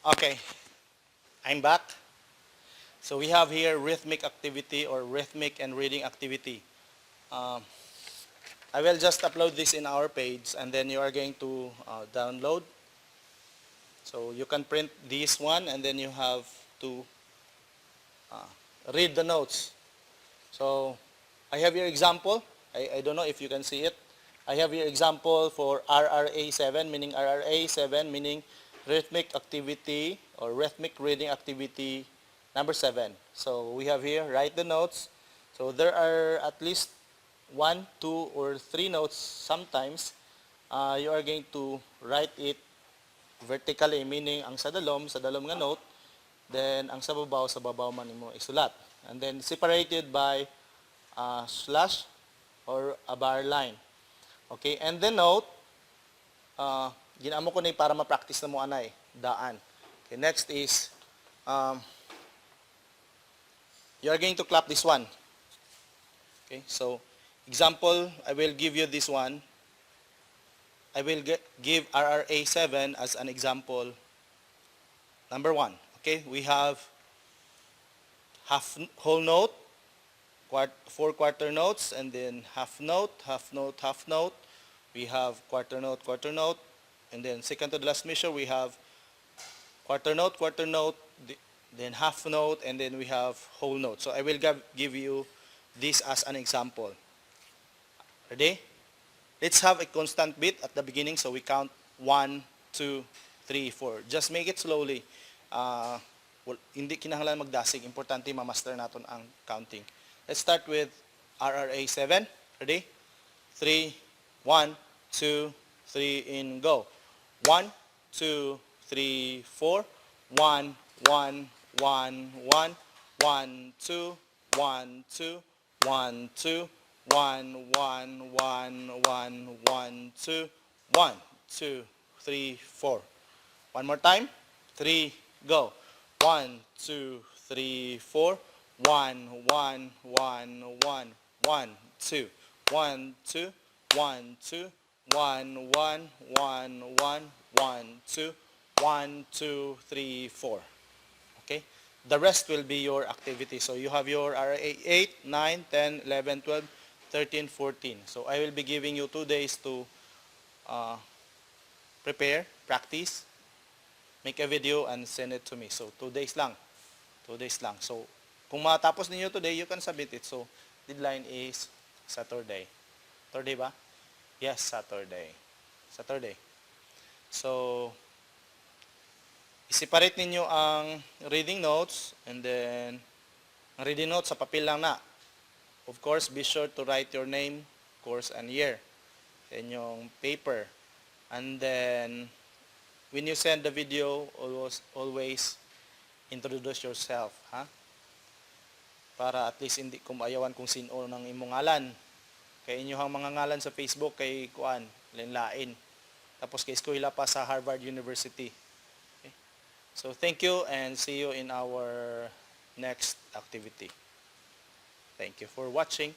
Okay, I'm back. So we have here rhythmic activity or rhythmic and reading activity. I will just upload this in our page and then you are going to download. So you can print this one and then you have to read the notes. So I have your example. I don't know if you can see it. I have your example for RRA 7, meaning RRA 7, meaning rhythmic activity or rhythmic reading activity number 7. So we have here, write the notes. So there are at least one, two, or three notes sometimes. You are going to write it vertically, meaning ang sa dalom nga note, then ang sa babaw man nimo isulat. And then separated by a slash or a bar line. Okay, and the note, ginamo ko ni para ma-practice na mo anay, daan. Okay, next is, you are going to clap this one. Okay, so example, I will give you this one. I will give RRA 7 as an example. Number 1. Okay, we have half whole note, four quarter notes, and then half note, half note, half note. We have quarter note, and then second to the last measure, we have quarter note, then half note, and then we have whole note. So I will give you this as an example. Ready? Let's have a constant beat at the beginning, so we count 1, 2, 3, 4. Just make it slowly. Well, hindi kinahanglan magdasig. Importante ma-master naton ang counting. Let's start with RRA 7. Ready? 3, 1, 2, 3, and go. 1, 2, 3, 4. 1, 1, 1, 1, 1, 2, 1, 2, 1, 2, 1, 1, 1, 1, 1, 2, 1, 2, 3, 4. One more time. 3, go. 1, 2, 3, 4. 1, 1, 1, 1, 1, 2, 1, 2, 1, 2, 1, 1, 1, 1, 1, 2, 1, 2, 3, 4. Okay? The rest will be your activity. So you have your RA 8, 9, 10, 11, 12, 13, 14. So I will be giving you 2 days to prepare, practice, make a video, and send it to me. So 2 days lang. 2 days lang. So kung matapos ninyo today, you can submit it. So deadline is Saturday. Saturday ba? Yes, Saturday. Saturday. So, i-separate ninyo ang reading notes and then ang reading notes sa papel lang na. Of course, be sure to write your name, course, and year sa inyong paper. And then, when you send the video, always, always introduce yourself, ha? Para at least hindi ko maayawan kung sino ng imong ngalan. Kay inyong mga ngalan sa Facebook kay kuan, lain-lain. Tapos kay eskwela pa sa Harvard University. Okay? So thank you and see you in our next activity. Thank you for watching.